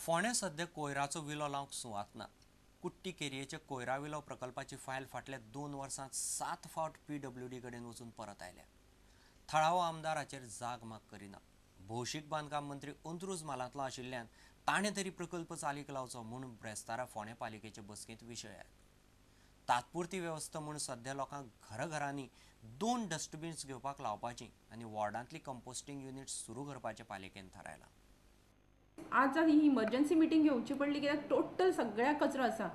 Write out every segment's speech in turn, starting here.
फोंडें सध्या कोयराचो विलो लावंक सुवात ना. कुट्टी केरयेच्या कोयरा विलो प्रकल्पाची फायल फाटल्या 2 वर्सांत 7 फावट पीडब्ल्यूडी कडेन वचून परत आयल्या. थळावो आमदार हाचेर जागमाग करिना. भौशीक बांदकाम मंत्री अंत्रुज म्हालांतलो आशिल्ल्यान ताणें तरी प्रकल्प चालीक लावचो म्हूण ब्रेस्तारा फोंडें पालिकेचे बसकेंत विशय आयलो. तात्पुरती वेवस्था म्हूण सध्या लोकांक घराघरांनी 2 डस्टबिन्स घेवपाक लावपाची आनी वॉर्डांतली कंपोस्टिंग युनिट सुरू करपाचें पालिकेन थारायलां. आज ही इमर्जन्सी मिटींग घेवची पडली कित्याक टोटल सगळ्याक कचरो आसा,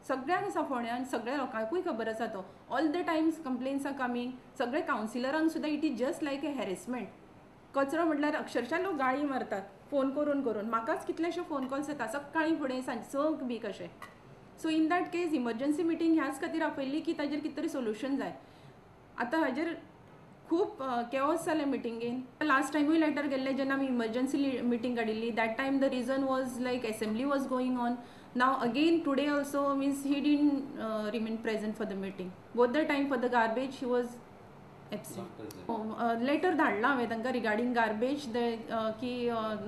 सगळ्यांक आसा फोंड्यान, सगळ्या लोकांकूय खबर आसा तो. All the times complaints are coming. सगळे कावन्सिलरांक सुद्दां it is just like a harassment. कचरो म्हटल्यार अक्षरशः लोक गाळी मारतात फोन करून करून. म्हाकाच कितलेशे फोन कॉल्स येता सकाळीं फुडें सांज 6 बी कशें. So in that case emergency meeting ह्याच खातीर आपयल्ली की ताजेर कितें तरी सोल्युशन जाय. आतां हाजेर खूब केओस जालें मिटिंगेन. लास्ट टायमूय लेटर गेल्ले जेन्ना आमी इमर्जन्सी मिटींग काडिल्ली, that time the reason was like assembly was going on. Now again today also means he didn't remain present for the meeting. Both the time for the garbage he was absent. Letter धाडलां हांवें तांकां regarding garbage की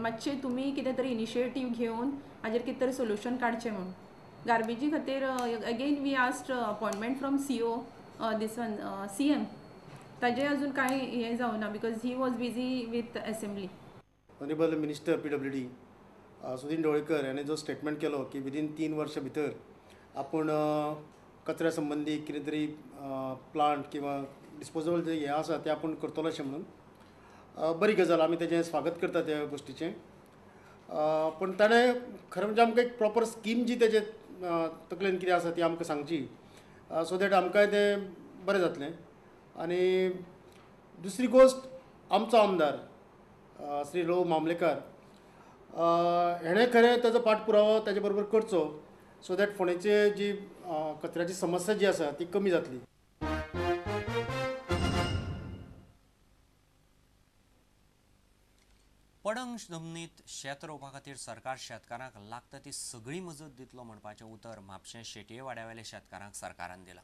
मातशें तुमी कितें तरी initiative घेवन हाजेर कितें तरी सोल्युशन काडचें म्हूण. गार्बेजी खातीर again we asked appointment from CO this one CM. ताजे अजून कांय हें जावना because he was busy with assembly. Honourable minister PWD Sudin Dhavalikar हाणें जो स्टेटमेंट केलो की विदीन 3 वर्सां भितर आपूण कचऱ्या संबंदी कितें तरी प्लांट किंवा डिस्पोजेबल जे हें आसा तें आपूण करतलो अशें म्हणून बरी गजाल, आमी तेजें स्वागत करता त्या गोश्टीचें. पूण ताणें खरें म्हणजे आमकां एक प्रॉपर स्कीम जी तेजे तकलेन कितें आसा ती आमकां सांगची, सो that आमकांय तें बरें जातलें. आनी दुसरी गोश्ट, आमचो आमदार श्री लो मामलेकार हेणें खरें ताजो पाठपुरावो ताजे बरोबर करचो, सो that फोंडेची जी कचऱ्याची समस्या जी आसा ती कमी जातली. पडंग जमनीत शेत रोवपा खातीर सरकार शेतकारांक लागता ती सगळी मजत दितलो म्हणपाचें उतर म्हापशें शेटये वाड्यावेल्या शेतकारांक सरकारान दिलां.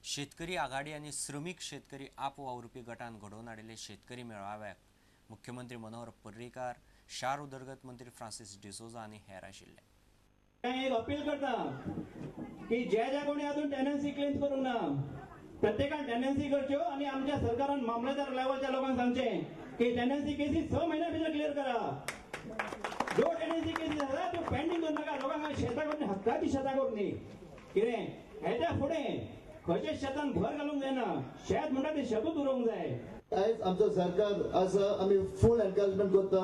शेतकरी आघाडी आनी श्रमीक शेतकरी आप वावुरपी गटान घडोवन हाडिल्ले शेतकरी मेळाव्याक मुख्यमंत्री मनोहर पर्रीकार, शार उदरगत मंत्री फ्रांसीस डिसोजा आनी हेर आशिल्ले. एक अपील करता की जे जे कोणी अजून टेनन्सी क्लेम करूंक ना प्रत्येकान टेनन्सी करच्यो आनी आमच्या सरकारान मामलेदार लेवलच्या लोकांक सांगचें की टेनन्सी केसी 6 म्हयन्या भितर क्लियर करा. जो टेनन्सी केसी आसा त्यो पेंडींग करूं नाका. लोकांक शेतां करून हक्काची शेतां करून न्ही कितें हेच्या फुडें खंयच्या शेतान भर घालूंक जायना. शेत म्हणटा तें शेतूच उरोवंक जाय. आयज आमचो सरकार आसा, आमी फूल एनकरेजमेंट करता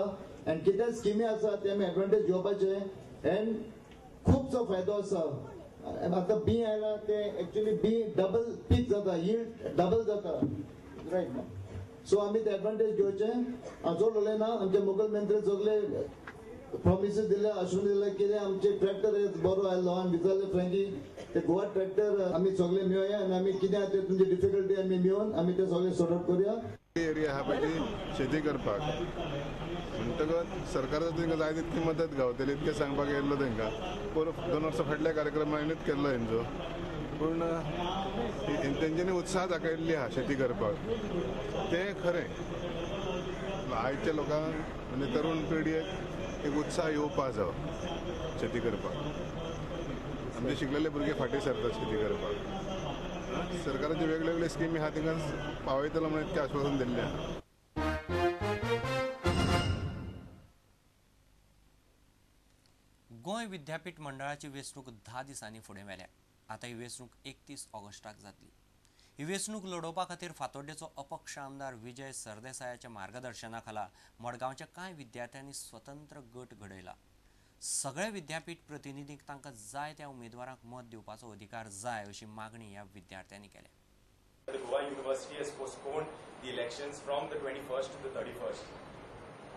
आनी कितें स्किमी आसा ते आमी एडवांटेज घेवपाचे एंड खुबसो फायदो आसा. आतां बी आयला ते एक्चुअली बी डबल पीक जाता, यील्ड डबल जाता, रायट न्हू. सो आमी ते एडवांटेज घेवचे. हांव चड उलयना. आमचे मुखेलमंत्री सगळे प्रॉमिसीस दिले, आश्वासन दिले कितें आमचे ट्रॅक्टर बरो आयलो आनी विचारले फ्रेंकी ते गोवा ट्रॅक्टर आमी सगळे मेळया आनी आमी कितें ते तुमची डिफिकल्टी आमी मेळोवन आमी ते सगळे सॉर्ट आउट करुया. एरिया आहा पळय ती शेती करपाक म्हणटकच सरकाराचो तांकां जाय तितकी मदत गावतली इतकें सांगपाक येयल्लो तांकां. 2 वर्सां फाटल्या कार्यक्रमांनीच केल्लो हेंचो, पूण तेंच्यांनी उत्साह दाखयल्ली आहा शेती करपाक. तें खरें आयच्या लोकांक म्हणजे तरुण पिळगेक एक उत्साह येवपा जावो शेती करपाक. आमचे शिकलेले भुरगे फाटीं सरतात शेती करपाक. सरकाराचे वेगवेगळे स्किमी आहा तांकां पावयतलो म्हणून इतकें आश्वासन दिल्लें आहा. गोंय विद्यापीठ मंडळाची वेंचणूक 10 दिसांनी फुडें व्हेल्या. आतां ही वेंचणूक 31 ऑगस्टाक जातली. ही वेंचणूक लडोवपा खातीर फातोड्डेचो अपक्ष आमदार विजय सरदेसायाच्या मार्गदर्शना खाला मडगांवच्या कांय विद्यार्थ्यांनी स्वतंत्र गट घडयला. सगळे विद्यापीठ प्रतिनिधींक तांकां जाय त्या उमेदवारांक मत दिवपाचो अधिकार जाय अशी मागणी ह्या विद्यार्थ्यांनी केल्या. The Goa University has postponed the elections from the 21st to the 31st,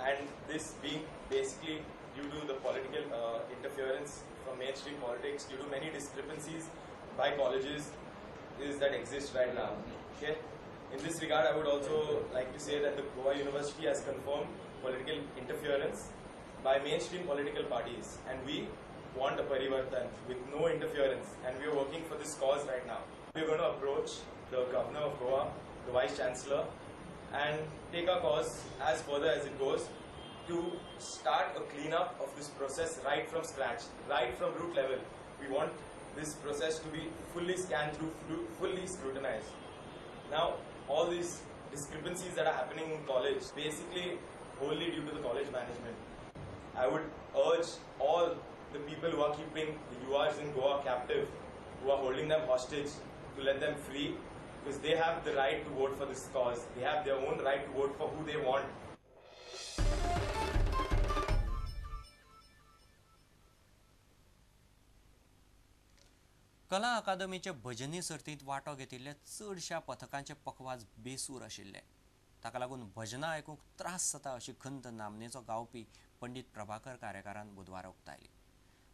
and this being basically due to the political interference from mainstream politics, due to many discrepancies by colleges is that exist right now. Okay? In this regard, I would also like to say that the Goa University has confirmed political interference by mainstream political parties, and we want a parivartan with no interference, and we are working for this cause right now. We are going to approach the Governor of Goa, the Vice Chancellor, and take our cause as further as it goes. to start a cleanup of this process right from scratch, right from root level. We want this process to be fully scanned through, fully scrutinized. Now, all these discrepancies that are happening in college, basically wholly due to the college management. I would urge all the people who are keeping the URs in Goa captive, who are holding them hostage, to let them free, because they have the right to vote for this cause. They have their own right to vote for who they want. कला अकादमीचे भजनी सर्तींत वांटो घेतिल्ले चडश्या पथकांचे पखवाज बेसूर आशिल्ले. ताका लागून भजनां आयकूंक त्रास जाता अशी खंत नामनेचो गावपी पंडित प्रभाकर कारेकारान बुधवारा उक्तायली.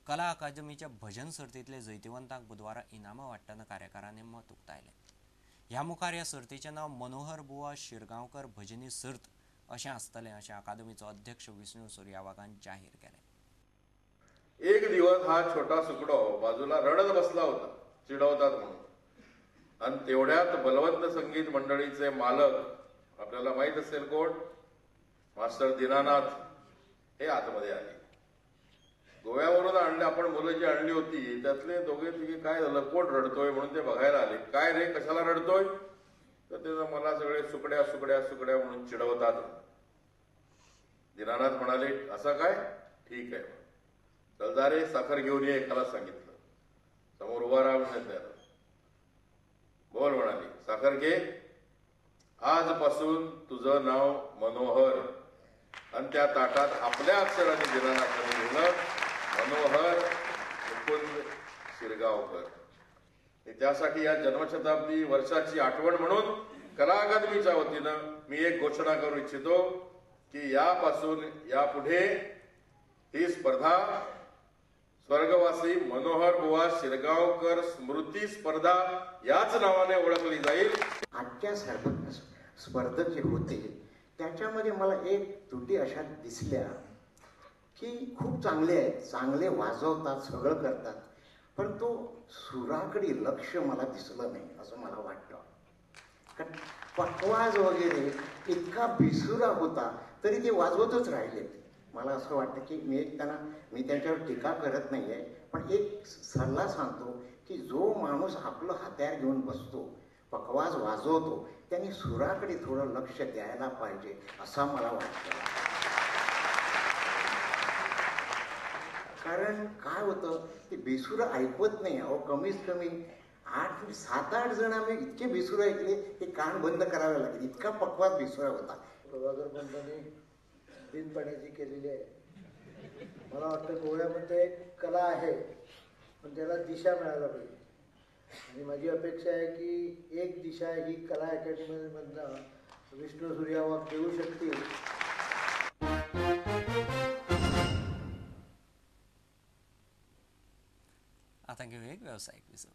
कला अकादमीच्या भजन सर्तींतले जैतिवंतांक बुधवारा इनामां वांट्टना कारेकारान हें मत उक्तायलें. ह्या मुखार ह्या सर्तीचें नांव मनोहर बुवा शिरगांवकर भजनी सर्त अशें आसतलें अशें अकादमीचो अध्यक्ष विष्णू सुर्यावागान जाहीर केलें. एक दिवस हा छोटा सुकडो बाजूला रडत बसला होता, चिडवतात म्हणून. आणि तेवढ्यात बलवंत संगीत मंडळीचे मालक, आपल्याला माहित असेल कोण, मास्टर दीनानाथ, हे आतमध्ये आले. गोव्यावरून आणले आपण मुलं जी आणली होती त्यातले दोघे तिघे काय झालं, कोण रडतोय म्हणून ते बघायला आले. काय रे, कशाला रडतोय? तर ते मला सगळे सुकड्या सुकड्या सुकड्या म्हणून चिडवतात. दीनानाथ म्हणाले, असं काय, ठीक आहे, चल जा रे, साखर घेऊन ये. एकाला सांगितलं, समोर उभा राहा म्हणून. बोल म्हणाली, साखर घे, आजपासून तुझं नाव मनोहर. आणि त्या ताटात आपल्या अक्षराने दीनानाथांनी लिहिलं मनोहर मुकुंद शिरगावकर. त्यासाठी या जन्मशताब्दी वर्षाची आठवण म्हणून कला अकादमीच्या वतीनं मी एक घोषणा करू इच्छितो की यापासून यापुढे ही स्पर्धा स्वर्गवासी मनोहर बुवा शिरगावकर स्मृती स्पर्धा याच नावाने ओळखली जाईल. आजच्या स्पर्धक जे होते त्याच्यामध्ये मला एक त्रुटी अशा दिसल्या की खूप चांगले आहेत, चांगले वाजवतात, सगळं करतात, पण तो सुराकडे लक्ष मला दिसलं नाही असं मला वाटतं. कारण पकवाज वगैरे इतका बेसुरा होता तरी ते वाजवतच राहिले. मला असं वाटतं की मी एक त्यांना, मी त्यांच्यावर टीका करत नाही आहे, पण एक सल्ला सांगतो की जो माणूस आपलं हत्यार घेऊन बसतो, पकवाज वाजवतो, त्यांनी सुराकडे थोडं लक्ष द्यायला पाहिजे असं मला वाटतं. कारण काय होतं ते बेसुरं ऐकवत नाही. अहो कमीत कमी 8-7-8 जण आम्ही इतके बेसुरं ऐकले की कान बंद करावे लागले, इतका पकवाज बेसुरा होता. प्रभाकर पंतांनी बिनपाण्याची केलेली आहे. मला वाटतं गोव्यामध्ये एक कला आहे पण त्याला दिशा मिळायला पाहिजे आणि माझी अपेक्षा आहे की एक दिशा ही कला अकॅडमीमधनं विष्णू सूर्यावाग देऊ शकतील. आता घेऊया एक व्यावसायिक विसव.